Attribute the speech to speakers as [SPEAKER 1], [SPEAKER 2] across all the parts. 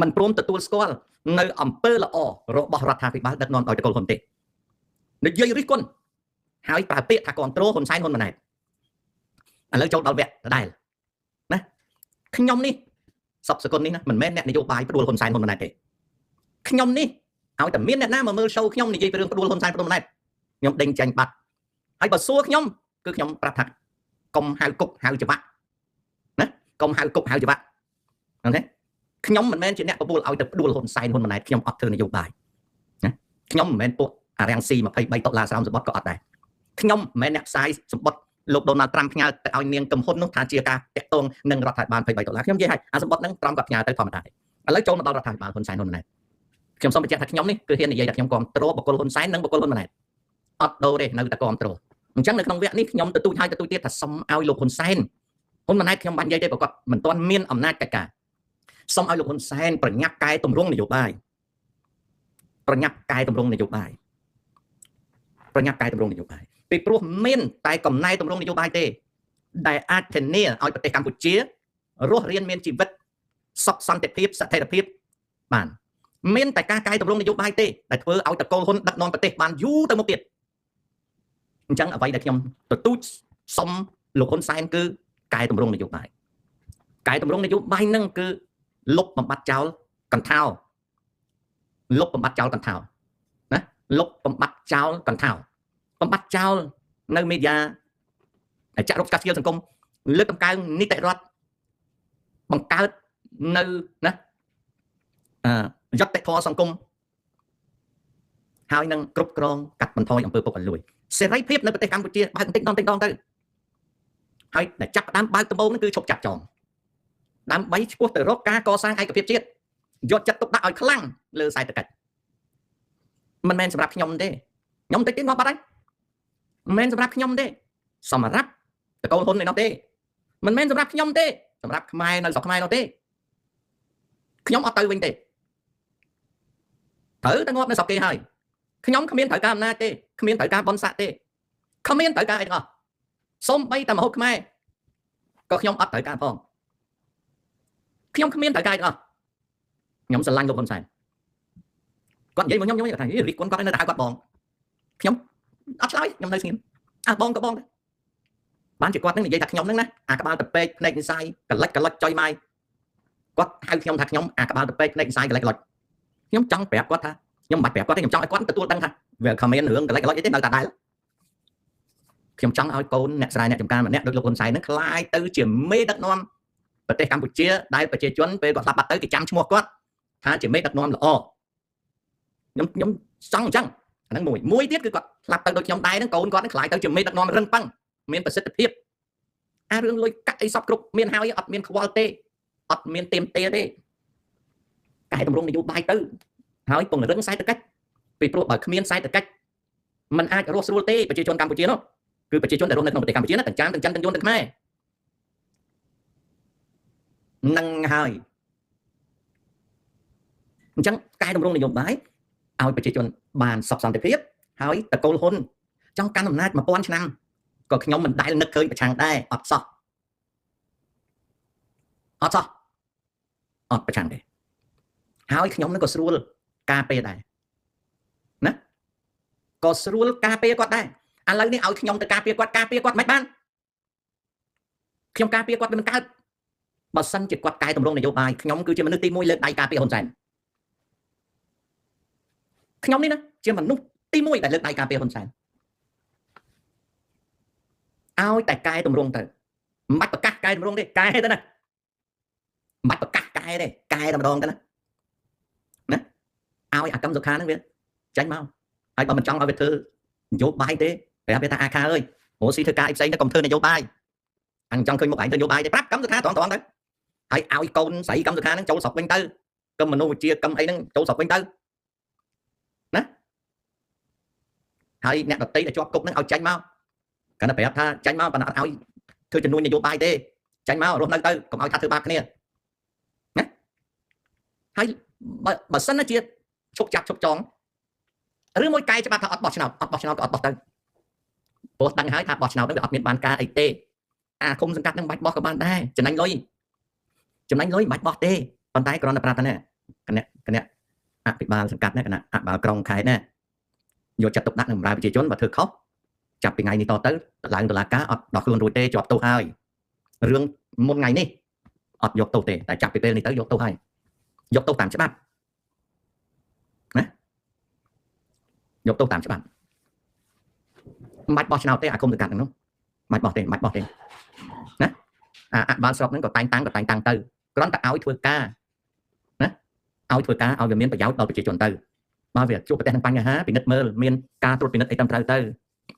[SPEAKER 1] មិនព្រមទទួលស្គាល់នៅអំពើល្អរបស់រដ្ឋាភិបាលដឹកនាំដោយតកូលហ៊ុនទេនិយាយរិះគន់ហើយប្រើពាក្យថាគ្រប់គ្រងហ៊ុនសែនហ៊ុនម៉ាណែតឥឡូវចូលដល់វគ្គដដែលណាខ្ញុំនេះសពសកុននេះណាមិនមែនអ្នកនយោបាយផ្ដួលហ៊ុនសែនហ៊ុនម៉ាណែតទេខ្ញុំនេះឲ្យតែមានអ្នកណាមកមើល show ខ្ញុំនិយាយពីរឿងផ្ដួលហ៊ុនសែនផ្ដួលម៉ាណែតខ្ញុំដេញចាញ់បាត់ហើយបើសួរខ្ញុំគឺខ្ញុំប្រាប់ថាកុំហៅគុកហៅច្បាក់ណាកុំហៅគុកហៅច្បាក់អូខេខ្ញុំមិនមែនជាអ្នកបបួលឲ្យទៅផ្ដួលហ៊ុនសែនហ៊ុនម៉ាណែតខ្ញុំអត់ធ្វើនយោបាយណាខ្ញុំមិនមែនពួកអារាំងស៊ី23ដុល្លារស្រោមសម្បត្តិក៏អត់ដែរខ្ញុំមិនមែនអ្នកផ្សាយសម្បត្តិលោកដូណាល់ត្រាំផ្ញើទៅឲ្យនាងកំហ៊ុននោះថាជាការតាក់ទងនឹងរដ្ឋាភិបាល23ដុល្លារខ្ញុំនិយាយឲ្យអាសម្បត្តិហ្នឹងត្រាំគាត់ផ្ញើទៅធម្មតាទេឥឡូវចូលមកដល់រដ្ឋាភិបាលហ៊ុនសែនហ៊ុនម៉ាណែតខ្ញុំសូមបញ្ជាក់ថាខ្ញុំនេះគឺហ៊ាននិយាយថាខ្ញុំគ្រប់គ្រងបុគ្គលហ៊ុនសែននិងបុគ្គលហ៊ុនម៉ាណែតអត់ដូរទេនៅតែគ្រប់គ្រងអញ្ចឹងនៅក្នុងវគ្គនេះខ្ញុំទទូចឲ្យទទូចទៀតថាសូមឲ្យលោកហ៊ុនសែនហ៊ុនម៉ាណែតខ្ញុំបាននិយាយទេប្រកបមិនទាន់មានអំណាចកិច្ចការសូមឲ្យលោកហ៊ុនសែនប្រញាប់កែតម្រង់នយោបាយប្រញាប់កែតម្រង់នយោបាយប្រញាប់កែតម្រង់នយោបាយពីព្រោះមានតែកំណែតម្រង់នយោបាយទេដែលអាចធានាឲ្យប្រទេសកម្ពុជារស់រានមានជីវិតសុខសន្តិភាពស្ថិរភាពបានមានតែការកែតម្រង់នយោបាយទេដែលធ្វើឲ្យតកូលហ៊ុនដឹកនាំប្រទេសបានយូរទៅមុខទៀតអញ្ចឹងអ្វីដែលខ្ញុំទទូចសុំលោកហ៊ុនសែនគឺកែតម្រង់នយោបាយកែតម្រង់នយោបាយនឹងគឺលុបបំបត្តិចោលកន្ធោលុបបំបត្តិចោលកន្ធោណាលុបបំបត្តិចោលកន្ធោបំបត្តិចោលនៅមេឌីយ៉ាចាក់រុកស្កាត់ស្គៀលសង្គមលើកតម្កើងនីតិរដ្ឋបង្កើតនៅណាអឺយុត្តិធម៌សង្គមហើយនឹងគ្រប់គ្រងកាត់បន្ថយអំពើពុករលួយសេរីភាពនៅប្រទេសកម្ពុជាបើកបន្តិចដងបន្តិចដងទៅហើយដែលចាប់ផ្ដើមបើកដំបូងហ្នឹងគឺឈប់ចាប់ចងដើម្បីឆ្ពោះទៅរកការកសាងឯកភាពជាតិយកចិត្តទុកដាក់ឲ្យខ្លាំងលើសេដ្ឋកិច្ចមិនមែនសម្រាប់ខ្ញុំទេខ្ញុំតិចទៀតមកបាត់ហើយមិនមែនសម្រាប់ខ្ញុំទេសម្រាប់តកូលហ៊ុនឯនោះទេមិនមែនសម្រាប់ខ្ញុំទេសម្រាប់ខ្មែរនៅស្រុកខ្មែរនោះទេខ្ញុំអត់ទៅវិញទេត្រូវតែងាប់នៅស្រុកគេហើយខ្ញុំគ្មានត្រូវការអំណាចទេគ្មានត្រូវការបនស័កទេគ្មានត្រូវការអីទាំងអស់សូម្បីតែមហូបខ្មែរក៏ខ្ញុំអត់ត្រូវការផងខ្ញុំគ្មានត្រូវការអីទាំងអស់ខ្ញុំស្រឡាញ់លោកហ៊ុនសែនគាត់និយាយមកខ្ញុំខ្ញុំថារិះគន់គាត់នៅតែហៅគាត់បងខ្ញុំអត់ឆ្លើយខ្ញុំនៅស្ងៀមអើបងក៏បងដែរបានជាគាត់នឹងនិយាយថាខ្ញុំនឹងណាអាក្បាលតពេកភ្នែកនិស័យកលិចកលិចចុយម៉ាយគាត់ហៅខ្ញុំថាខ្ញុំអាក្បាលតពេកភ្នែកនិស័យកលិចកលិចខ្ញុំចង់ប្រាប់គាត់ថាខ្ញុំមិនបាច់ប្រាប់គាត់ទេខ្ញុំចង់ឲ្យគាត់ទទួលដឹងថាវាគ្មានរឿងកលិចកលិចអីទេនៅតែដែរខ្ញុំចង់ឲ្យកូនអ្នកស្រែអ្នកចំការម្នាក់ដូចលោកហ៊ុនសែននឹងក្លាយទៅជាមេដឹកនាំប្រទេសកម្ពុជាដែលប្រជាជនពេលគាត់ស្លាប់បាត់ទៅគេចាំឈ្មោះគាត់ថាជាមេដឹកនាំល្អខ្ញុំខ្ញុំចង់អញ្ចឹងអាហ្នឹងមួយមួយទៀតគឺគាត់ស្លាប់ទៅដូចខ្ញុំដែរហ្នឹងកូនគាត់ហ្នឹងក្លាយទៅជាមេដឹកនាំរឹងប៉ឹងមានប្រសិទ្ធភាពអារឿងលុយកាក់អីសពគ្រប់មានហើយអត់មានខ្វល់ទេអត់មានទៀមទាទេកែតម្រង់នយោបាយទៅហើយពង្រឹងសេដ្ឋកិច្ចពីព្រោះបើគ្មានសេដ្ឋកិច្ចมันអាចរស់ស្រួលទេប្រជាជនកម្ពុជានោះគឺប្រជាជនដែលរស់នៅក្នុងប្រទេសកម្ពុជាណាទាំងចាមទាំងចិនទាំងយួនទាំងខ្មែរនឹងហើយអញ្ចឹងកែតម្រង់នយោបាយឲ្យប្រជាជនបានសុខសន្តិភាពហើយតកូលហ៊ុនចង់កាន់អំណាច1000ឆ្នាំក៏ខ្ញុំមិនដែលនឹកឃើញប្រឆាំងដែរអត់សោះអត់សោះអត់ប្រឆាំងទេហើយខ្ញុំនឹងក៏ស្រួលការពារដែរណាក៏ស្រួលការពារគាត់ដែរឥឡូវនេះឲ្យខ្ញុំទៅការពារគាត់ការពារគាត់មិនបានខ្ញុំការពារគាត់វាមិនកើតបើសិនជាគាត់កែតម្រង់នយោបាយខ្ញុំគឺជាមនុស្សទី1លើកដៃការពារហ៊ុនសែនខ្ញុំនេះណាជាមនុស្សទី1ដែលលើកដៃការពារហ៊ុនសែនឲ្យតែកែតម្រង់ទៅមិនបាច់ប្រកាសកែតម្រង់ទេកែទៅណាមិនបាច់ប្រកាសកែទេកែតែម្ដងទៅណាណាឲ្យអាកម្មសុខាហ្នឹងវាចាញ់មកហើយបើមិនចង់ឲ្យវាធ្វើនយោបាយទេប្រាប់វាថាអាខាអើយរស់ស៊ីធ្វើការអីផ្សេងទៅកុំធ្វើនយោបាយអញចង់ឃើញមុខឯងធ្វើនយោបាយទេប្រាប់កម្មសុខាត្រង់ត្រង់ទៅហើយឲ្យកូនស្រីកម្មសុខាហ្នឹងចូលស្រុកវិញទៅកឹមមនុស្សវិជ្ជាកឹមអីហ្នឹងចូលស្រុកវិញទៅណាហើយអ្នកដតីដែលជាប់គុកហ្នឹងឲ្យចាញ់មកគាត់តែប្រាប់ថាចាញ់មកប៉ុន្តែអត់ឲ្យធ្វើចំនួននយោបាយទេចាញ់មករស់នៅទៅកុំឲ្យថាធ្វើបាបគ្នាណាហើយបើសិនណាជាឈប់ចាប់ឈប់ចងឬមួយកែច្បាប់ថាអត់បោះឆ្នោតអត់បោះឆ្នោតក៏អត់បោះទៅព្រោះដឹងហើយថាបោះឆ្នោតហ្នឹងវាអត់មានបានការអីទេអាឃុំសង្កាត់ហ្នឹងមិនបាច់បោះក៏បានដែរចំណេញលុយចំណេញលុយមិនបាច់បោះទេប៉ុន្តែគ្រាន់តែប្រាប់ថាណា គណៈគណៈអភិបាលសង្កាត់ណាគណៈអភិបាលក្រុងខេត្តណាយកចិត្តទុកដាក់នឹងបម្រើប្រជាជនបើធ្វើខុសចាប់ពីថ្ងៃនេះតទៅឡើងតុលាការអត់ដោះខ្លួនរួចទេជាប់ទោសហើយរឿងមុនថ្ងៃនេះអត់យកទោសទេតែចាប់ពីពេលនេះទៅយកទោសហើយយកទោសតាមច្បាប់ណាយកទោសតាមច្បាប់មិនបាច់បោះឆ្នោតទេអាគុំសង្កាត់ហ្នឹងនោះមិនបាច់បោះទេមិនបាច់បោះទេណាអាអបាលស្រុកហ្នឹងក៏តែងតាំងក៏តែងតាំងទៅគ្រាន់តែឲ្យធ្វើការណាឲ្យធ្វើការឲ្យវាមានប្រយោជន៍ដល់ប្រជាជនទៅបើវាជួបប្រទះនឹងបញ្ហាពិនិត្យមើលមានការត្រួតពិនិត្យអីត្រឹមត្រូវទៅ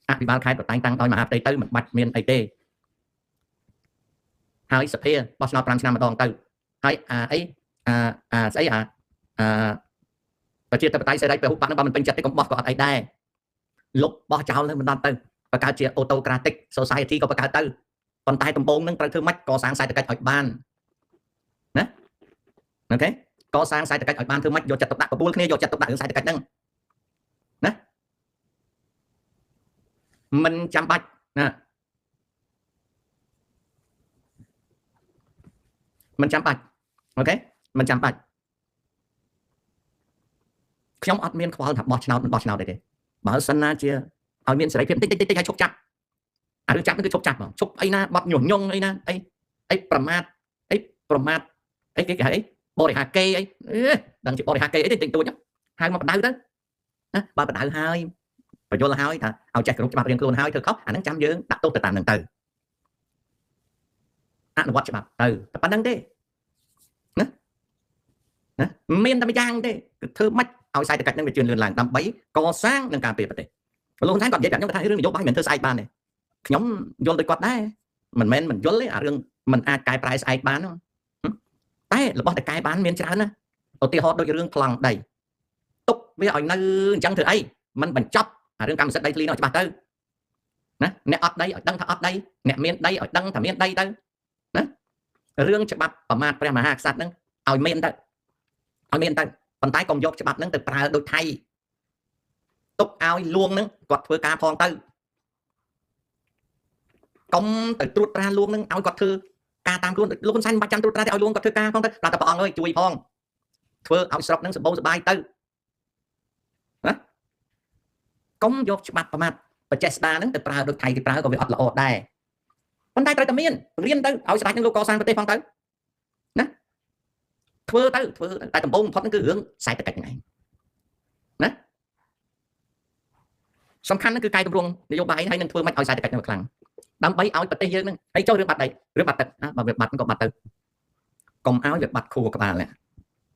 [SPEAKER 1] អភិបាលខេត្តក៏តែងតាំងដោយមហាផ្ទៃទៅមិនបាច់មានអីទេហើយសភាបោះឆ្នោត5ឆ្នាំម្ដងទៅហើយអាអីអាអាស្អីអាអាប្រជាធិបតេយ្យសេរីពហុបក្សហ្នឹងបើមិនពេញចិត្តទេកុំបោះក៏អត់អីដែរលុបបោះចោលទៅមិនដល់ទៅបង្កើតជា autocratic society ក៏បង្កើតទៅប៉ុន្តែដំបូងនឹងត្រូវធ្វើម៉េចកសាងសេដ្ឋកិច្ចឲ្យបានណាអូខេកសាងសេដ្ឋកិច្ចឲ្យបានធ្វើម៉េចយកចិត្តទុកដាក់បបួលគ្នាយកចិត្តទុកដាក់រឿងសេដ្ឋកិច្ចហ្នឹងណាមិនចាំបាច់ណាមិនចាំបាច់អូខេមិនចាំបាច់ខ្ញុំអត់មានខ្វល់ថាបោះឆ្នោតមិនបោះឆ្នោតទេបើសិនណាជាឲ្យមានសេរីភាពតិចតិចតិចឲ្យឈប់ចាប់អារឿងចាប់ហ្នឹងគឺឈប់ចាប់ហ្មងឈប់អីណាបត់ញុះញង់អីណាអីអីប្រមាថអីប្រមាថអីគេគេហៅអីបរិហាកេអីដឹងជាបរិហាកេអីទេតិចតួចហៅមកបដៅទៅណាបើបដៅហើយបញ្យល់ហើយថាឲ្យចេះគ្រប់ច្បាប់រៀងខ្លួនហើយធ្វើខុសអាហ្នឹងចាំយើងដាក់ទោសទៅតាមហ្នឹងទៅអនុវត្តច្បាប់ទៅតែប៉ុណ្្នឹងទេណាណាមានតែម្យ៉ាងទេគឺធ្វើម៉េចឲ្យសេដ្ឋកិច្ចហ្នឹងវាជឿនលឿនឡើងដើម្បីកសាងនិងការពារប្រទេសលោកហ៊ុនសែនគាត់និយាយប្រាប់ខ្ញុំថារឿងនយោបាយមិនធ្វើស្អែកបានទេខ្ញុំយល់ដូចគាត់ដែរមិនមែនមិនយល់ទេអារឿងមិនអាចកែប្រែស្អែកបានតែរបស់តែកែបានមានច្រើនណាឧទាហរណ៍ដូចរឿងប្លង់ដីទុកវាឲ្យនៅអញ្ចឹងធ្វើអីមិនបញ្ចប់អារឿងកម្មសិទ្ធិដីធ្លីនោះច្បាស់ទៅណាអ្នកអត់ដីឲ្យដឹងថាអត់ដីអ្នកមានដីឲ្យដឹងថាមានដីទៅណារឿងច្បាប់ប្រមាថព្រះមហាក្សត្រហ្នឹងឲ្យមានទៅឲ្យមានទៅប៉ុន្តែកុំយកច្បាប់ហ្នឹងទៅប្រើដូចថៃទុកឲ្យលួងហ្នឹងគាត់ធ្វើការផងទៅកុំទៅត្រួតត្រាលួងហ្នឹងឲ្យគាត់ធ្វើការតាមខ្លួនលោកហ៊ុនសែនមិនបាច់ចាំត្រួតត្រាទេឲ្យលួងគាត់ធ្វើការផងទៅប្រាប់តែព្រះអង្គអើយជួយផងធ្វើឲ្យស្រុកហ្នឹងសម្បូរសប្បាយទៅណាកុំយកច្បាប់ប្រមាថបច្ចេស្តាហ្នឹងទៅប្រើដូចថៃគេប្រើក៏វាអត់ល្អដែរប៉ុន្តែត្រូវតែមានរៀនទៅឲ្យស្ដេចនឹងលោកកសាងប្រទេសផងទៅណាធ្វើទៅធ្វើតែដំបូងបំផុតហ្នឹងគឺរឿងសេដ្ឋកិច្ចហ្នឹងឯងណាសំខាន់ហ្នឹងគឺកែតម្រង់នយោបាយហើយនឹងធ្វើម៉េចឲ្យសេដ្ឋកិច្ចហ្នឹងខ្លាំងដើម្បីឲ្យប្រទេសយើងហ្នឹងហើយចុះរឿងបាត់ដីរឿងបាត់ទឹកបើវាបាត់ក៏បាត់ទៅកុំឲ្យវាបាត់ខួរក្បាលនេះ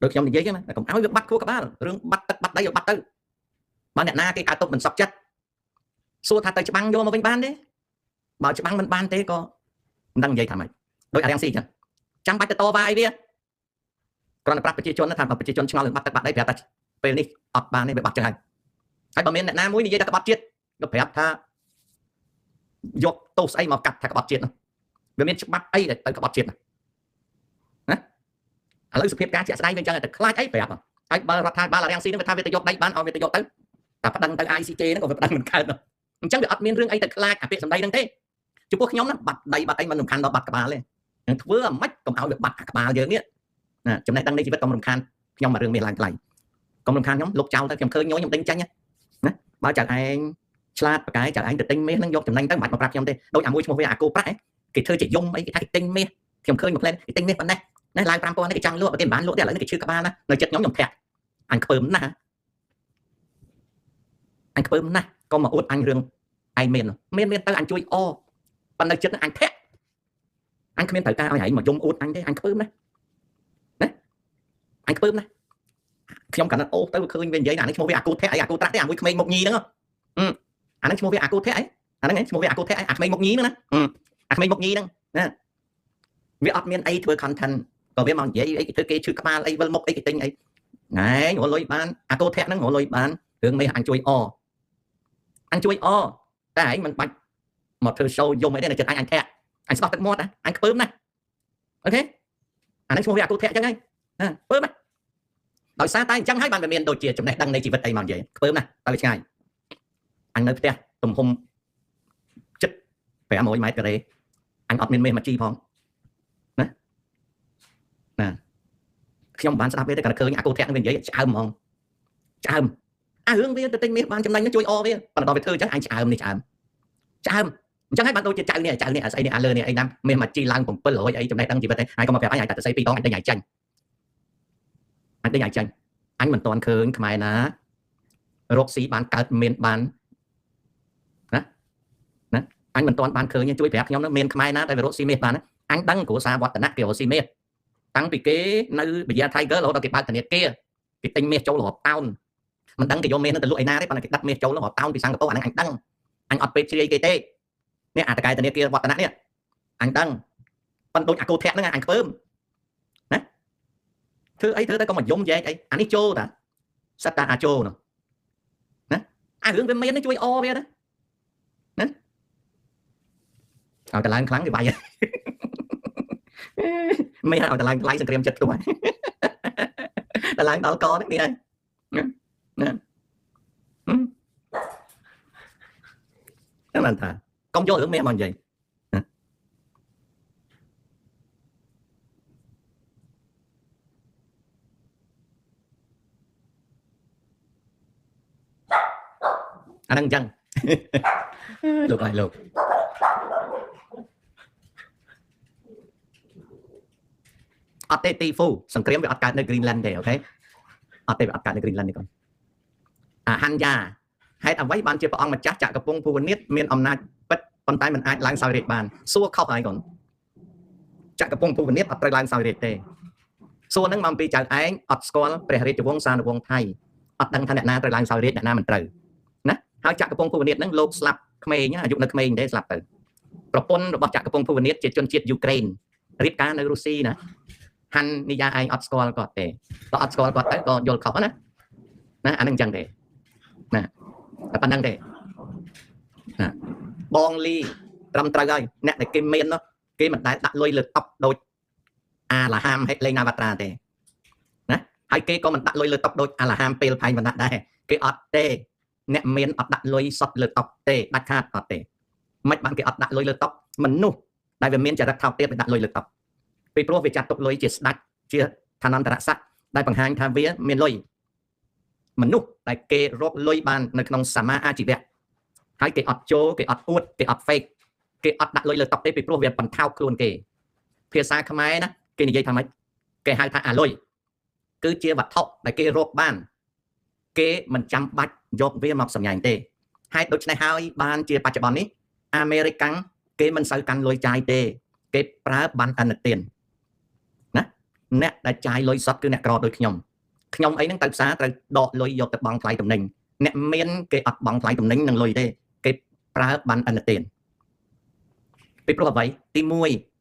[SPEAKER 1] ដូចខ្ញុំនិយាយហ្នឹងណាកុំឲ្យវាបាត់ខួរក្បាលរឿងបាត់ទឹកបាត់ដីឲ្យបាត់ទៅបើអ្នកណាគេកើតទុកមិនសុខចិត្តសួរថាទៅច្បាំងយកមកវិញបានទេបើច្បាំងមិនបានទេក៏មិនដឹងនិយាយថាម៉េចដូចអារាំងស៊ីអញ្ចឹងចាំបាច់ទៅតវ៉ាអីវាគ្រាន់តែប្រាប់ប្រជាជនថាបើប្រជាជនឆ្ងល់រឿងបាត់ទឹកបាត់ដីប្រាប់ថាពេលនេះអត់បានទេវាបាត់ចឹងហើយហើយបើមានអ្នកណាមួយនិយាយថាក្បត់ជាតិក៏ប្រាប់ថាយកទោសស្អីមកកាត់ថាក្បត់ជាតិនោះវាមានច្បាប់អីដែលទៅក្បត់ជាតិណាណាឥឡូវសភាពការជាក់ស្ដែងវាអញ្ចឹងតែខ្លាចអីប្រាប់ហើយបើរដ្ឋាភិបាលអារាំងស៊ីនឹងវាថាវាទៅយកដីបានឲ្យវាទៅយកទៅតែប្តឹងទៅ ICJ ហ្នឹងក៏វាប្តឹងមិនកើតនោះអញ្ចឹងវាអត់មានរឿងអីទៅខ្លាចអាពាក្យសម្ដីហ្នឹងទេចំពោះខ្ញុំណាបាត់ដីបាត់អីមិនសំខាន់ដល់បាត់ក្បាលទេនឹងធ្វើអាម៉េចកុំឲ្យវាបាត់អាក្បាលយើងនេះណាចំណេះដឹងនៃជីវិតកុំរំខានខ្ញុំមករឿងមាសឡើងថ្លៃកុំរំខានខ្ញុំលុបចោលទៅខ្ញុំឃើញញយខ្ញុំដេញចាញ់ណាបើចៅឯងឆ្លាតបកាយចៅឯងទៅទិញមាសហ្នឹងយកចំណេញទៅមិនបាច់មកប្រាប់ខ្ញុំទេដូចអាមួយឈ្មោះវាអាគោប្រាក់គេធ្វើជាយំអីគេថាគេទិញមាសខ្ញុំឃើញមួយផ្លែគេទិញមាសប៉ុណ្ណេះណាឡើង5000នេះគេចង់លក់បើគេមិនបានលក់ទេឥឡូវនេះគេឈឺក្បាលណានៅចិត្តខ្ញុំខ្ញុំធាក់អញខ្ពើមណាស់អញខ្ពើមណាស់កុំមកអួតអញរឿងឯងមានមានមានទៅអញជួយអប៉ុន្តែចិត្តអញធាក់អញគ្មានត្រូវការឲ្យឯងមកយំអួតអញទេអញខ្ពើមណាស់ណាអញខ្ពើមណាស់ខ្ញុំកាលណាអូទៅឃើញវានិយាយអានេះឈ្មោះវាអាគោធាក់អីអាគោត្រាស់ទេអាមួយក្មេងមុខញីហ្នឹងអាហ្នឹងឈ្មោះវាអាគោធាក់អីអាហ្នឹងឈ្មោះវាអាគោធាក់អីអាក្មេងមុខញីហ្នឹងណាអាក្មេងមុខញីហ្នឹងណាវាអត់មានអីធ្វើ content ក៏វាមកនិយាយអីគេធ្វើគេឈឺក្បាលអីវិលមុខអីគេទិញអីណែរលុយបានអាគោធាក់ហ្នឹងរលុយបានរឿងនេះអញជួយអអញជួយអតែឯងមិនបាច់មកធ្វើ show យំអីទេនៅចិត្តអញអញធាក់អញស្ដោះទឹកមាត់អញខ្ពើមណាស់អូខេអាហ្នឹងឈ្មោះវាអាគោធាក់អញ្ចឹងហើយណាខ្ពើមណាដោយសារតែអញ្ចឹងហើយបានវាមានដូចជាចំណេះដឹងនៃជីវិតអីមកនិយាយខ្ពើមណាស់ទៅឆ្ងាយអញនៅផ្ទះទំហំជិត500ម៉ែត្រការ៉េអញអត់មានមាសមកជីផងណាណា ខ្ញុំបានស្ដាប់វាតែគាត់ឃើញអាកូធាក់នឹងវានិយាយឆ្អើមហ្មងឆ្អើមអារឿងវាទៅទិញមាសបានចំណេញជួយអវាប៉ុន្តែដល់វាធ្វើអញ្ចឹងអញឆ្អើមនេះឆ្អើមឆ្អើមអញ្ចឹងហើយបានដូចជាចៅនេះចៅនេះអាស្អីនេះអាលើនេះអីណាមាសមកជីឡើង700អីចំណេះដឹងជីវិតឯងហើយកុំមកប្រាប់អញអញតែទៅស្អីពីរដងអញទិញឲ្យចាញ់អញទិញឲ្យចាញ់អញមិនទាន់ឃើញខ្មែរណារកស៊ីបានកើតមានបានណាណាអញមិនទាន់បានឃើញជួយប្រាប់ខ្ញុំមានខ្មែរណាដែលរកស៊ីមាសបានអញដឹងគ្រួសារវឌ្ឍនៈគេរកស៊ីមាសតាំងពីគេនៅវិទ្យា Tiger រហូតដល់គេបើកធនាគារគេទិញមាសចូលរាប់តោនមិនដឹងគេយកមាសនោះទៅលក់ឯណាទេប៉ុន្តែគេដឹកមាសចូលរាប់តោនពីសិង្ហបុរីអាហ្នឹងអញដឹងអញអត់ពេកជ្រាយគេទេនេះអាតកែធនាគារវឌ្ឍនៈនេះអញដឹងប៉ុន្តែដូចអាកូធាក់ហ្នឹងអញខ្ពើមណាធ្វើអីធ្វើទៅកុំមកយំយែកអីអានេះចូលតាសិតតាអាចូលនោះណាអារឿងវាមានជួយអវាណាណាឲ្យតឡើងខ្លាំងគេបាយមិនឲ្យតឡើងថ្លៃសង្គ្រាមចិត្តខ្លួនតឡើងដល់កនេះនេះហើយណាណាតែបានថាកុំយករឿងមាសមកនិយាយអាហ្នឹងអញ្ចឹងលោកអើយលោកអត់ទេទីហ្វូសង្គ្រាមវាអត់កើតនៅ Greenland ទេអូខេអត់ទេវាអត់កើតនៅ Greenland ទេកូនអាហាន់យ៉ាហេតុអ្វីបានជាព្រះអង្គម្ចាស់ចក្រពងភូវនាថមានអំណាចពិតប៉ុន្តែមិនអាចឡើងសោយរាជបានសួរខុសហើយកូនចក្រពងភូវនាថអត់ត្រូវឡើងសោយរាជទេសួរហ្នឹងមកពីចៅឯងអត់ស្គាល់ព្រះរាជវង្សានុវង្សថៃអត់ដឹងថាអ្នកណាត្រូវឡើងសោយរាជអ្នកណាមិនត្រូវណាហើយចក្រពងភូវនាថហ្នឹងលោកស្លាប់ក្មេងអាយុនៅក្មេងទេស្លាប់ទៅប្រពន្ធរបស់ចក្រពងភូវនាថជាជនជាតិយូក្រែនរៀបការនៅរុស្ស៊ីណាហាន់និយាឯងអត់ស្គាល់គាត់ទេបើអត់ស្គាល់គាត់ទៅក៏យល់ខុសណាណាអានឹងអញ្ចឹងទេណាតែប៉ុណ្្នឹងទេណាបងលីត្រឹមត្រូវហើយអ្នកដែលគេមាននោះគេមិនដែលដាក់លុយលើតុដូចអាឡាហាមហេលេងណាវត្រាទេណាហើយគេក៏មិនដាក់លុយលើតុដូចអាឡាហាមពេលផែងវណ្ណៈដែរគេអត់ទេអ្នកមានអត់ដាក់លុយសុទ្ធលើតុទេដាច់ខាតអត់ទេមិនបានគេអត់ដាក់លុយលើតុមនុស្សដែលវាមានចរិតថោកទាបវាដាក់លុយលើតុពីព្រោះវាចាត់ទុកលុយជាស្ដេចជាឋានន្តរស័ក្តិដែលបង្ហាញថាវាមានលុយមនុស្សដែលគេរកលុយបាននៅក្នុងសមាអាជីវៈហើយគេអត់ចូលគេអត់អួតគេអត់ fake គេអត់ដាក់លុយលើតុទេពីព្រោះវាបន្ថោកខ្លួនគេភាសាខ្មែរណាគេនិយាយថាម៉េចគេហៅថាអាលុយគឺជាវត្ថុដែលគេរកបានគេមិនចាំបាច់យកវាមកសម្ញែងទេហេតុដូច្នេះហើយបានជាបច្ចុប្បន្ននេះអាមេរិកាំងគេមិនសូវកាន់លុយចាយទេគេប្រើបានអនុទានណាអ្នកដែលចាយលុយសុទ្ធគឺអ្នកក្រដូចខ្ញុំខ្ញុំអីហ្នឹងទៅផ្សារត្រូវដកលុយយកទៅបង់ថ្លៃទំនិញអ្នកមានគេអត់បង់ថ្លៃទំនិញនឹងលុយទេគេប្រើបានអនុទានពីព្រោះអ្វីទី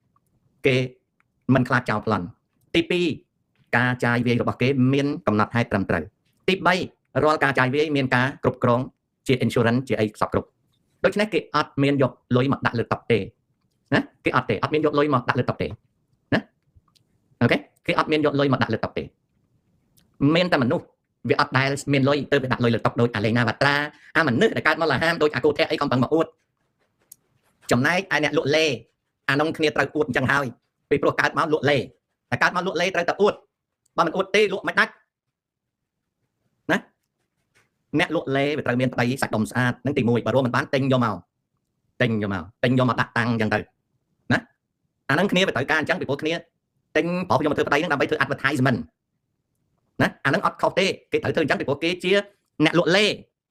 [SPEAKER 1] 1គេមិនខ្លាចចោលប្លន់ទី2ការចាយវាយរបស់គេមានកំណត់ហេតុត្រឹមត្រូវទី3រាល់ការចាយវាយមានការគ្រប់គ្រងជា insurance ជាអីសពគ្រប់ដូច្នេះគេអត់មានយកលុយមកដាក់លើតុទេណាគេអត់ទេអត់មានយកលុយមកដាក់លើតុទេណាអូខេគេអត់មានយកលុយមកដាក់លើតុទេមានតែមនុស្សវាអត់ដែលមានលុយទៅវាដាក់លុយលើតុដូចអាលេងណាវត្រាអាមនុស្សដែលកើតមកលហាមដូចអាកូធៈអីកំប្រឹងមកអួតចំណែកឯអ្នកលក់លេអានងគ្នាត្រូវអួតអញ្ចឹងហើយពីព្រោះកើតមកលក់លេតែកើតមកលក់លេត្រូវតែអួតបើមិនអួតទេលក់មិនដាច់ណាអ្នកលក់លេវាត្រូវមានប្តីសាច់ដុំស្អាតនឹងទី1បើរួមមិនបានទិញយកមកទិញយកមកទិញយកមកដាក់តាំងអញ្ចឹងទៅណាអានឹងគ្នាវាត្រូវការអញ្ចឹងពីព្រោះគ្នាទិញប្រុសយកមកធ្វើប្តីហ្នឹងដើម្បីធ្វើ advertisement ណាអានឹងអត់ខុសទេគេត្រូវធ្វើអញ្ចឹងពីព្រោះគេជាអ្នកលក់លេ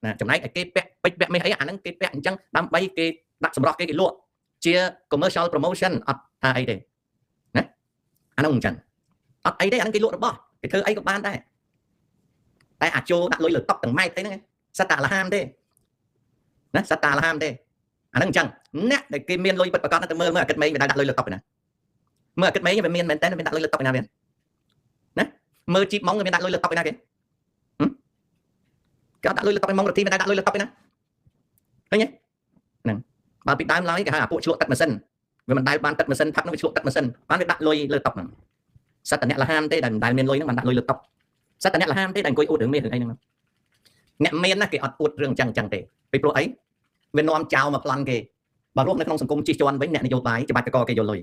[SPEAKER 1] ណាចំណែកឯគេពាក់ពេជ្រពាក់មាសអីអានឹងគេពាក់អញ្ចឹងដើម្បីគេដាក់សម្រស់គេគេលក់ជា commercial promotion អត់ថាអីទេណាអានឹងអញ្ចឹងអត់អីទេអានឹងគេលក់របស់គេធ្វើអីក៏បានដែរតែអាចចូលដាក់លុយលើតុទាំងម៉ែត្រអីហ្នឹងសិតតាលហាមទេណាសិតតាលហាមទេអានឹងអញ្ចឹងអ្នកដែលគេមានលុយពិតប្រាកដទៅមើលមើលអាគិតមេងវាដាក់លុយលើតុណាមើលអាគិតមេងវាមានមែនតើវាដាក់លុយលើតុណាវាណាមើលជីបម៉ងវាមានដាក់លុយលើតុណាគេគេអត់ដាក់លុយលើតុម៉ងរទ្ធីមានដាក់លុយលើតុណាឃើញទេហ្នឹងបើពីដើមឡើយគេហៅអាពួកឆ្លក់ទឹកម៉ាស៊ីនវាមិនដែលបានទឹកម៉ាស៊ីនផឹកនោះវាឆ្លក់ទឹកម៉ាស៊ីនបានវាដាក់លុយលើតុហ្នឹងសិតតែអ្នកលហាមទេដែលមិនដែលមានលុយហ្នឹងបានដាក់លុយលើតុសិតតែអ្នកលហាមទេដែលអង្គុយអួតរឿងមាសរឿងអីហ្នឹងអ្នកមានណាគេអត់អួតរឿងចឹងចឹងទេពីព្រោះអីវានាំចោលមកប្លន់គេបើរស់នៅក្នុងសង្គមជិះជាន់វិញអ្នកនយោបាយច្បាច់កកគេយកលុយ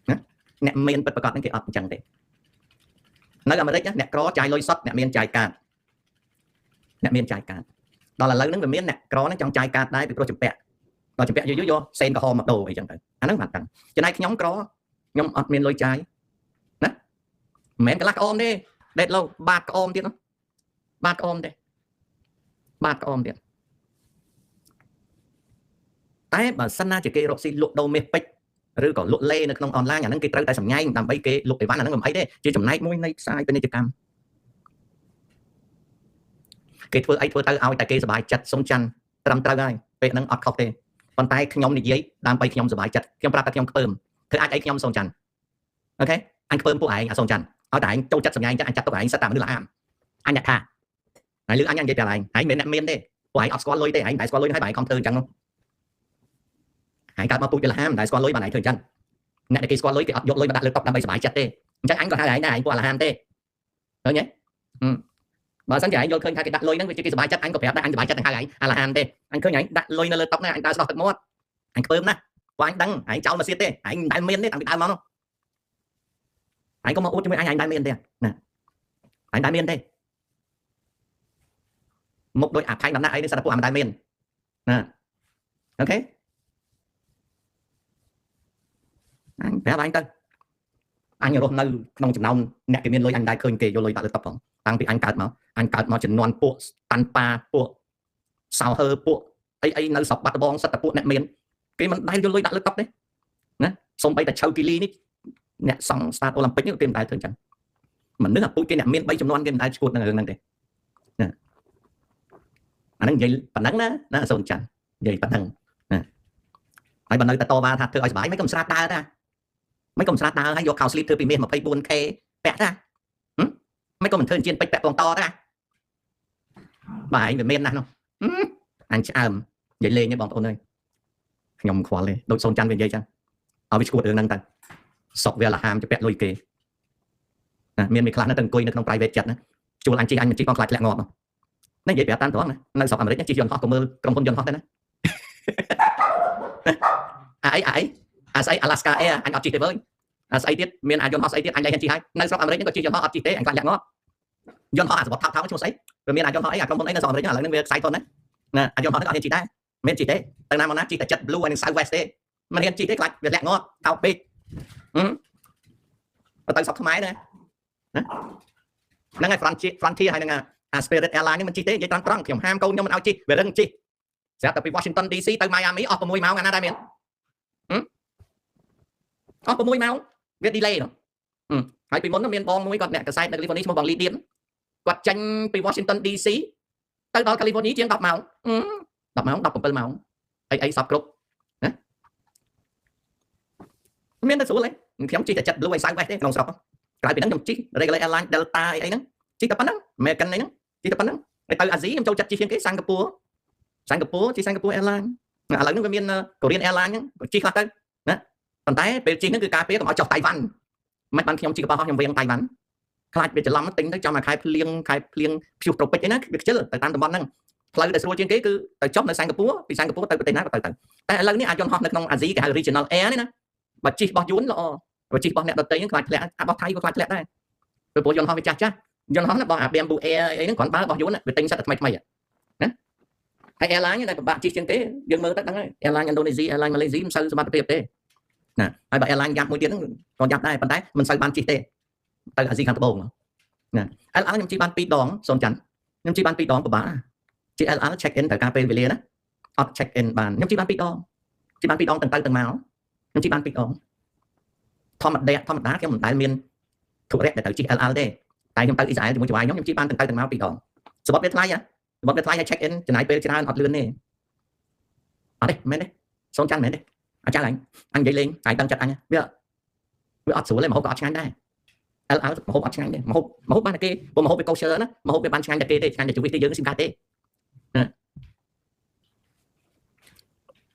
[SPEAKER 1] ណាអ្នកមានពិតប្រាកដហ្នឹងគេអត់អញ្ចឹងទេ នៅអាមេរិកអ្នកក្រចាយលុយសុទ្ធអ្នកមានចាយកាតអ្នកមានចាយកាតដល់ឥឡូវហ្នឹងវាមានអ្នកក្រហ្នឹងចង់ចាយកាតដែរពីព្រោះចម្ពាក់ដល់ចម្ពាក់យូរយូរយកសេនក្រហមមកដូរអីចឹងទៅអាហ្នឹងបានតាំងចំណែកខ្ញុំក្រខ្ញុំអត់មានលុយចាយណាមិនមែនកន្លះក្អមទេដេតលោបាតក្អមទៀតបាតក្អមទេបាតក្អមទៀតតែបើសិនណាជាគេរកស៊ីលក់ដូរមាសពេជ្រឬក៏លក់លេនៅក្នុងអនឡាញអាហ្នឹងគេត្រូវតែសម្ញែងដើម្បីគេលក់អីវ៉ាន់អាហ្នឹងមិនអីទេជាចំណែកមួយនៃផ្សាយពាណិជ្ជកម្មគេធ្វើអីធ្វើទៅឲ្យតែគេសប្បាយចិត្តសុំច័ន្ទត្រឹមត្រូវហើយពេលហ្នឹងអត់ខុសទេប៉ុន្តែខ្ញុំនិយាយដើម្បីខ្ញុំសប្បាយចិត្តខ្ញុំប្រាប់ថាខ្ញុំខ្ពើមធ្វើអាចអីខ្ញុំសុំច័ន្ទ OK អញខ្ពើមពួកឯងអាសុំច័ន្ទឲ្យតែឯងចូលចិត្តសម្ញែងចឹងអញចាត់ទុកឯងសិតតែមនុស្សល្អអាមអញអ្នកថាហើយលឺអញនិយាយប្រាប់ឯងឯងមិនអ្នកមានទេពួកឯងអត់ស្គាល់លុយទេឯងតែស្គាល់លុយហើយបើឯងខំធ្វើអញ្ចឹងឯងកើតមកពូជលហាមតែស្គាល់លុយបានឯងធ្វើអញ្ចឹងអ្នកដែលគេស្គាល់លុយគេអត់យកលុយមកដាក់លើតុដើម្បីសប្បាយចិត្តទេអញ្ចឹងអញក៏ហៅឯងដែរឯងពួកលហាមទេឃើញទេបើសិនជាឯងយល់ឃើញថាគេដាក់លុយហ្នឹងវាជាគេសប្បាយចិត្តអញក៏ប្រាប់ដែរអញសប្បាយចិត្តទាំងហៅឯងអាលហាមទេអញឃើញឯងដាក់លុយនៅលើតុណាអញដើរស្ដោះទឹកមាត់អញខ្ពើមណាស់ពួកអញដឹងឯងចោលមកសៀតទេឯងមិនដែលមានទេតាំងពីដើមមកនោះឯងក៏មកអួតជាមួយអញឯងដែលមានទេណាឯងដែលមានទេមុខដូចអាផៃដំណាក់អីនេះសិតតែពួកអាមិនដែលមានណា OK អញប្រាប់អញទៅអញរស់នៅក្នុងចំណោមអ្នកគេមានលុយអញដែរឃើញគេយកលុយដាក់លើតុផងតាំងពីអញកើតមកអញកើតមកចំនួនពួកតាន់ប៉ាពួកសៅហឺពួកអីអីនៅស្រុកបាត់ដំបងសិតតែពួកអ្នកមានគេមិនដែលយកលុយដាក់លើតុទេណាសូម្បីតែឆៅគីលីនេះអ្នកសង់ស្តាតអូឡ িম্ ពិកនេះគេមិនដែលធ្វើអញ្ចឹងមនុស្សអាពូជគេអ្នកមាន3ចំនួនគេមិនដែលឈួតនឹងរឿងហ្នឹងទេណាអាហ្នឹងនិយាយប៉ុណ្ណឹងណាណាសូនច័ន្ទនិយាយប៉ុណ្ណឹងណាហើយបើនៅតែតវ៉ាថាធ្វើឲ្យសុបាយមិនកុំស្រាតដើរតាមិនកុំស្រាតដើរហើយយកខោស្លីបធ្វើពីមាស 24K ពាក់តាមិនក៏មិនធ្វើអញ្ជៀនពេជ្រពាក់ពងតតាបើឯងវាមានណាស់នោះអញឆ្អើមនិយាយលេងទេបងប្អូនអើយខ្ញុំខ្វល់ទេដូចសូនច័ន្ទវានិយាយចឹងឲ្យវាឈួតរឿងហ្នឹងទៅសុកវាលហាមជពាក់លុយគេណាមានមួយខ្លះនៅតែអង្គុយនៅក្នុង private jet ណាជួលអញជិះអញមិនជិះផងខ្លាចធ្លាក់ងាប់ណានិយាយប្រាប់តាមត្រង់ណានៅស្រុកអាមេរិកជិះយន្តហោះក៏មើលក្រុមហ៊ុនយន្តហោះដែរណាអាអីអាអីអាស្អី Alaska Air អញអត់ជិះទេវើយអាស្អីទៀតមានអាយន្តហោះស្អីទៀតអញលែងជិះហើយនៅស្រុកអាមេរិកក៏ជិះយន្តហោះអត់ជិះទេអញខ្លាចលាក់ងាប់យន្តហោះអាសបត់ថោកថោកឈ្មោះស្អីវាមានអាយន្តហោះអីអាក្រុមហ៊ុនអីនៅស្រុកអាមេរិកឥឡូវហ្នឹងវាខ្សែធនណាណាអាយន្តហោះហ្នឹងអត់ហ៊ានជិះដែរមិនជិះទេទៅណាមកណាជិះតែចិត្ត Blue ហើយនឹង Southwest ទេមិនហ៊ានជិះទេខ្លាចវាលាក់ងាប់ថោកពេកទៅស្រុកខ្មែរណាហ្នឹងហើយ Frontier ហើយនឹងអា Spirit Airline ហ្នឹងមិនជិះទេនិយាយត្រង់ត្រង់ខ្ញុំហាមកូនខ្ញុំមិនឲ្យជិះវារឹងជិះស្រាប់តែពី Washington DC ទៅ Miami អស់6ម៉ោងអាណាដែរមានអស់6ម៉ោងវា delay នោះហើយពីមុនមានបងមួយគាត់អ្នកកសែតនៅ California ឈ្មោះបងលីឌៀនគាត់ចេញពី Washington DC ទៅដល់ California ជាង10ម៉ោង10ម៉ោង17ម៉ោងអីអីសពគ្រប់ណាមានតែស្រួលទេខ្ញុំជិះតែចិត្ត Blue ឲ្យ Southwest ទេក្នុងស្រុកក្រៅពីហ្នឹងខ្ញុំជិះ Regular Airline Delta អីអីហ្នឹងជិះតែប៉ុណ្ណឹង American អីហ្នឹងជិះតែប៉ុណ្ណឹងហើយទៅអាស៊ីខ្ញុំចូលចិត្តជិះជាងគេសិង្ហបុរីសិង្ហបុរីជិះសិង្ហបុរី Airline ឥឡូវហ្នឹងវាមាន Korean Airline ហ្នឹងក៏ជិះខ្លះទៅណាប៉ុន្តែពេលជិះហ្នឹងគឺការពារកុំឲ្យចុះតៃវ៉ាន់មិនបានខ្ញុំជិះកប៉ាល់ហោះខ្ញុំវៀងតៃវ៉ាន់ខ្លាចវាច្រឡំទិញទៅចំអាខែភ្លៀងខែភ្លៀងព្យុះត្រូពិចអីណាវាខ្ជិលទៅតាមតំបន់ហ្នឹងផ្លូវដែលស្រួលជាងគេគឺទៅចុះនៅសិង្ហបុរីពីសិង្ហបុរីទៅប្រទេសណាក៏ទៅទៅតែឥឡូវនេះអាចយន្តហោះនៅក្នុងអាស៊ីគេហៅ Regional Air នេះណាបើជិះរបស់យួនល្អបើជិះរបស់អ្នកដទៃហ្នឹងខ្លាចធ្លាក់អារបស់ថៃក៏ខ្លាចធ្លាក់ដែរព្រោះយន្តហោះវាចាស់ចាស់យន្តហោះណារបស់អា Bamboo Air អីហ្នឹងគ្រាន់បើរបស់យួនវាទិញសិតតែថ្មីថ្មីណាហើយ airline ដែលពិបាកជិះជាងគេយើងមើលទៅដឹងហើយ airline Indonesia airline Malaysia មិនសូវសមត្ថភាពទេណាហើយបើ airline យ៉ាប់មួយទៀតហ្នឹងក៏យ៉ាប់ដែរប៉ុន្តែមិនសូវបានជិះទេទៅអាស៊ីខាងត្បូងណា LL ខ្ញុំជិះបាន2ដងសូមច័ន្ទខ្ញុំជិះបាន2ដងពិបាកជិះ LL check in ត្រូវការពេលវេលាណាអត់ check in បានខ្ញុំជិះបាន2ដងជិះបាន2ដងទាំងទៅទាំងមកខ្ញុំជិះបាន2ដងធម្មតាធម្មតាខ្ញុំមិនដែលមានធុរៈដែលត្រូវជិះ LL ទេតែខ្ញុំទៅអ៊ីស្រាអែលជាមួយចៅហ្វាយខ្ញុំជិះបានទាំងទៅទាំងមក2ដងសបុតវាថ្លៃហ៎សបុតវាថ្លៃហើយ check in ចំណាយពេលច្រើនអត់លឿនទេអត់ទេមែនទេសូមចាំមែនទេអាចារ្យអញនិយាយលេងតែដឹងចិត្តអញវាវាអត់ស្រួលទេម្ហូបក៏អត់ឆ្ងាញ់ដែរ LL ម្ហូបអត់ឆ្ងាញ់ទេម្ហូបម្ហូបបានតែគេព្រោះម្ហូបវាកូសឺណាម្ហូបវាបានឆ្ងាញ់តែគេទេឆ្ងាញ់តែជីវិតទេយើងស៊ីមិនកើតទេ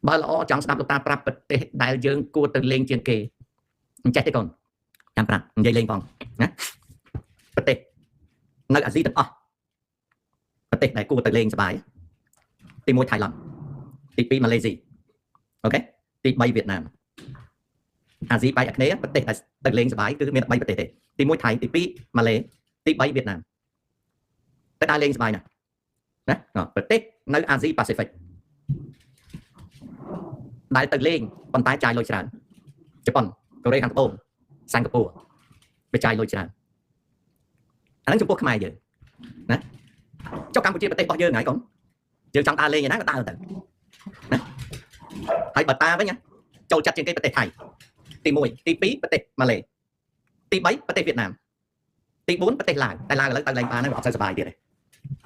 [SPEAKER 1] បើល្អចង់ស្ដាប់លោកតាប្រាប់ប្រទេសដែលយើងគួរទៅលេងជាងគេមិនចេះទេកូនចាំប្រាប់និយាយលេងផងណាប្រទេសនៅអាស៊ីទាំងអស់ប្រទេសដែលគួរទៅលេងសប្បាយទី1ថៃឡង់ទី2ម៉ាឡេស៊ី OK ទី3វៀតណាម អាស៊ីប៉ែកអាគ្នេយ៍ប្រទេសដែលទៅលេងសប្បាយគឺមាន3ប្រទេសទេទី1ថៃទី2ម៉ាឡេទី3វៀតណាមទៅដើរលេងសប្បាយណាស់ណាប្រទេសនៅអាស៊ីប៉ាស៊ីហ្វិកដែលទៅលេងប៉ុន្តែចាយលុយច្រើនជប៉ុនកូរ៉េខាងត្បូងសិង្ហបុរីវាចាយលុយច្រើនអាហ្នឹងចំពោះខ្មែរយើងណាចុះកម្ពុជាប្រទេសរបស់យើងហើយកូនយើងចង់ដើរលេងឯណាក៏ដើរទៅណាហើយបើតាវិញចូលចិត្តជាងគេប្រទេសថៃទី1ទី2ប្រទេសម៉ាឡេទី3ប្រទេសវៀតណាមទី4ប្រទេសឡាវតែឡាវឥឡូវទៅលេងបានហើយអត់សូវសប្បាយទៀតទេ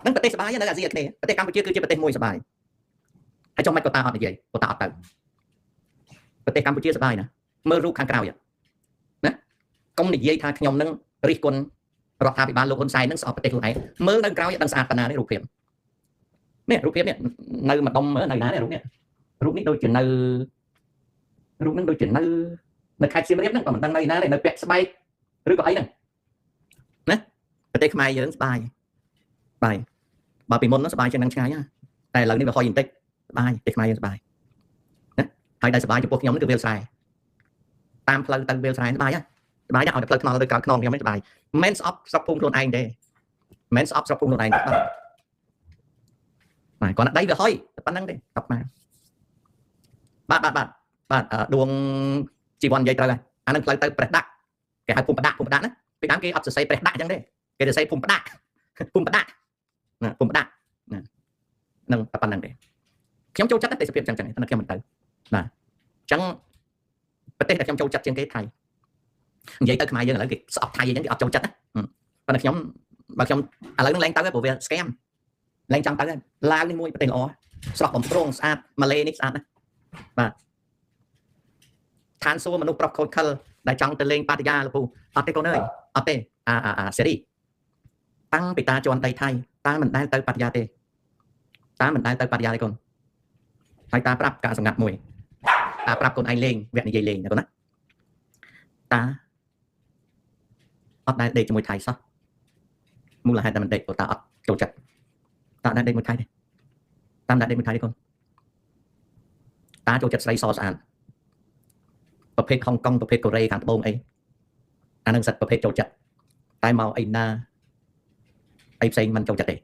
[SPEAKER 1] ហ្នឹងប្រទេសសប្បាយនៅអាស៊ីអាគ្នេយ៍ប្រទេសកម្ពុជាគឺជាប្រទេសមួយសប្បាយហើយចុះមិនក៏តាអត់និយាយក៏តាអត់ទៅប្រទេសកម្ពុជាសប្បាយណាមើលរូបខាងក្រោយណាកុំនិយាយថាខ្ញុំនឹងរិះគន់រដ្ឋាភិបាលលោកហ៊ុនសែននឹងស្អប់ប្រទេសខ្លួនឯងមើលនៅក្រោយដឹងស្អាតប៉ុណ្ណានេះរូបភាពនេះរូបភាពនេះនៅម្ដុំនៅណានេះរូបនេះរូបនេះដូចជានៅរូបនឹងដូចជានៅខេត្តសៀមរាបហ្នឹងក៏មិនដឹងនៅណាទេនៅពាក់ស្បែកឬក៏អីហ្នឹងណាប្រទេសខ្មែរយើងស្បាយបាយបើពីមុនហ្នឹងស្បាយជាងនឹងឆ្ងាយណាតែឥឡូវនេះវាហុយបន្តិចស្បាយប្រទេសខ្មែរយើងស្បាយណាហើយដែលស្បាយចំពោះខ្ញុំគឺវាលស្រែតាមផ្លូវទៅវាលស្រែស្បាយណាស្បាយណាឲ្យតែផ្លូវថ្នល់ទៅក្រោយខ្នងខ្ញុំនេះស្បាយមិនស្អប់ស្រុកភូមិខ្លួនឯងទេមិនស្អប់ស្រុកភូមិខ្លួនឯងទេបាទបាទគាត់ដីវាហុយតែប៉ុណ្្នឹងទេតបមកបាទបាទបាទបាទដួងជីវ័ននិយាយត្រូវហើយអានឹងផ្លូវទៅព្រះដាក់គេហៅភូមិផ្ដាក់ភូមិផ្ដាក់ណាពីដើមគេអត់សរសេរព្រះដាក់អញ្ចឹងទេគេសរសេរភូមិផ្ដាក់ភូមិផ្ដាក់ណាភូមិផ្ដាក់ណានឹងតែប៉ុណ្្នឹងទេខ្ញុំចូលចិត្តទេសភាពអញ្ចឹងតែខ្ញុំមិនទៅបាទអញ្ចឹងប្រទេសដែលខ្ញុំចូលចិត្តជាងគេថៃនិយាយទៅខ្មែរយើងឥឡូវគេស្អប់ថៃអញ្ចឹងគេអត់ចូលចិត្តណាប៉ុន្តែខ្ញុំបើខ្ញុំឥឡូវនឹងឡើងទៅព្រោះវា scam ឡើងចង់ទៅឡាវនេះមួយប្រទេសល្អស្រស់បំព្រងស្អាតម៉ាឡេនេះស្អាតណាបាទឋានសួគ៌មនុស្សប្រុសខូចខលដែលចង់ទៅលេងបាតយ៉ាលពូអត់ទេកូនអើយអត់ទេអាអាអាសេរីតាំងពីតាជន់ដីថៃតាមិនដែលទៅបាតយ៉ាទេតាមិនដែលទៅបាតយ៉ាទេកូនហើយតាប្រាប់ការសម្ងាត់មួយតាប្រាប់កូនឯងលេងវគ្គនិយាយលេងណាកូនណាតាអត់ដែលដេកជាមួយថៃសោះមូលហេតុតែមិនដេកព្រោះតាអត់ចូលចិត្តតាដែលដេកមួយថៃទេតាមដែលដេកមួយថៃទេកូនតាចូលចិត្តស្រីសស្អាតប្រភេទហុងកុងប្រភេទកូរ៉េខាងត្បូងអីអានឹងសិតប្រភេទចូលចិត្តតែមកអីណាអីផ្សេងមិនចូលចិត្តទេ